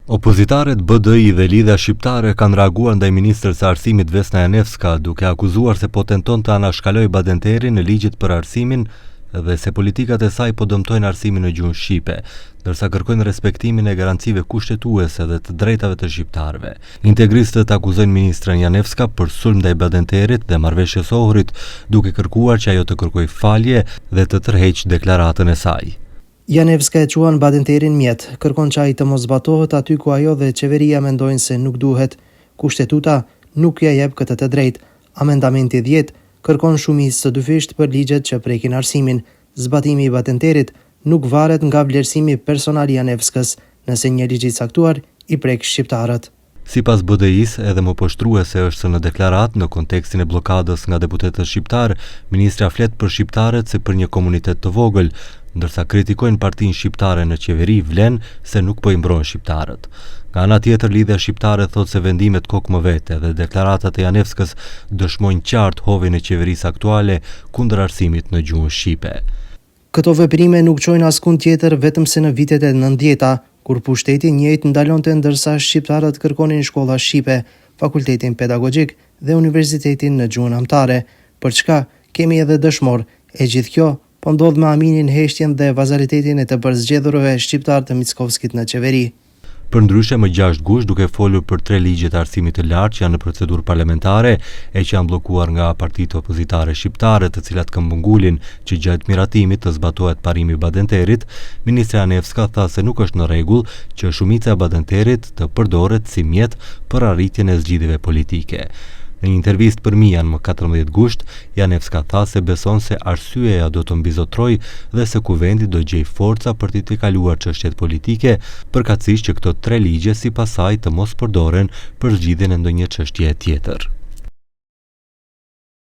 Opozitarët BDI dhe Lidhja Shqiptare kanë reaguar ndaj ministres së Arsimit Vesna Janevska, duke akuzuar se po tenton të anashkalojë badenterin në ligjet për arsimin dhe se politikat e saj po dëmtojnë arsimin në gjuhën shqipe, ndërsa kërkojnë respektimin e garancive kushtetuese dhe të drejtave të shqiptarëve. Integristët akuzojnë ministren Janevska për sulm ndaj badenterit dhe marrëveshjes së Ohrit, duke kërkuar që ajo të kërkojë falje dhe të tërheqë deklaratën e saj. Janevska e quan Badenterin mjet, kërkon që ai të mos zbatohet aty ku ajo dhe qeveria mendojnë se nuk duhet. Kushtetuta nuk ia jep këtë të drejtë. Amendamenti dhjetë kërkon shumicë të dyfishtë për ligjet që prekin arsimin. Zbatimi i Badenterit nuk varet nga vlerësimi personal i Janevskës, nëse një ligj i caktuar i prek shqiptarët. Sipas BDI-së, edhe më poshtëruese është se në deklaratë, në kontekstin e bllokadës nga deputetët shqiptarë, ministrja flet për shqiptarët si për një komunitet të vogël, ndërsa kritikojnë partinë shqiptare në qeveri, vlen, se nuk po i mbron shqiptarët. Nga ana tjetër, Lidhja Shqiptare thotë se vendimet kokë më vete dhe deklaratat e Janevskës dëshmojnë qartë hovin e qeverisë aktuale kundër arsimit në gjuhën shqipe. Këto veprime nuk çojnë askund tjetër vetëm se në vitet e nëntëdhjeta, kur pushteti i njëjtë ndalonte ndërsa shqiptarët kërkonin shkolla shqipe, fakultetin pedagogjik dhe universitetin në gjuhën amtare, për çka kemi edhe dëshmorë, e gjithë kjo po ndodh me aminin heshtjen dhe vazalitetin e të përzgjedhurve shqiptarë të Mickovskit në qeveri. Përndryshe, më gjashtë gusht, duke folur për tre ligjet e arsimit të lartë që janë në procedurë parlamentare e që janë bllokuar nga partitë opozitare shqiptare, të cilat këmbëngulin që gjatë miratimit të zbatohet parimi i Badenterit, ministrja Janevska tha se nuk është në rregull që shumica e Badenterit të përdoret si mjet për arritjen e zgjidhjeve politike. Në një intervistë për MIA-n më 14 gusht, Janevska tha se beson se arsyeja do të mbizotërojë dhe se Kuvendi do gjejë forca për t'i tejkaluar çështjet politike, përkatësisht që këto tre ligje sipas saj të mos përdoren për zgjidhjen e ndonjë çështjeje tjetër.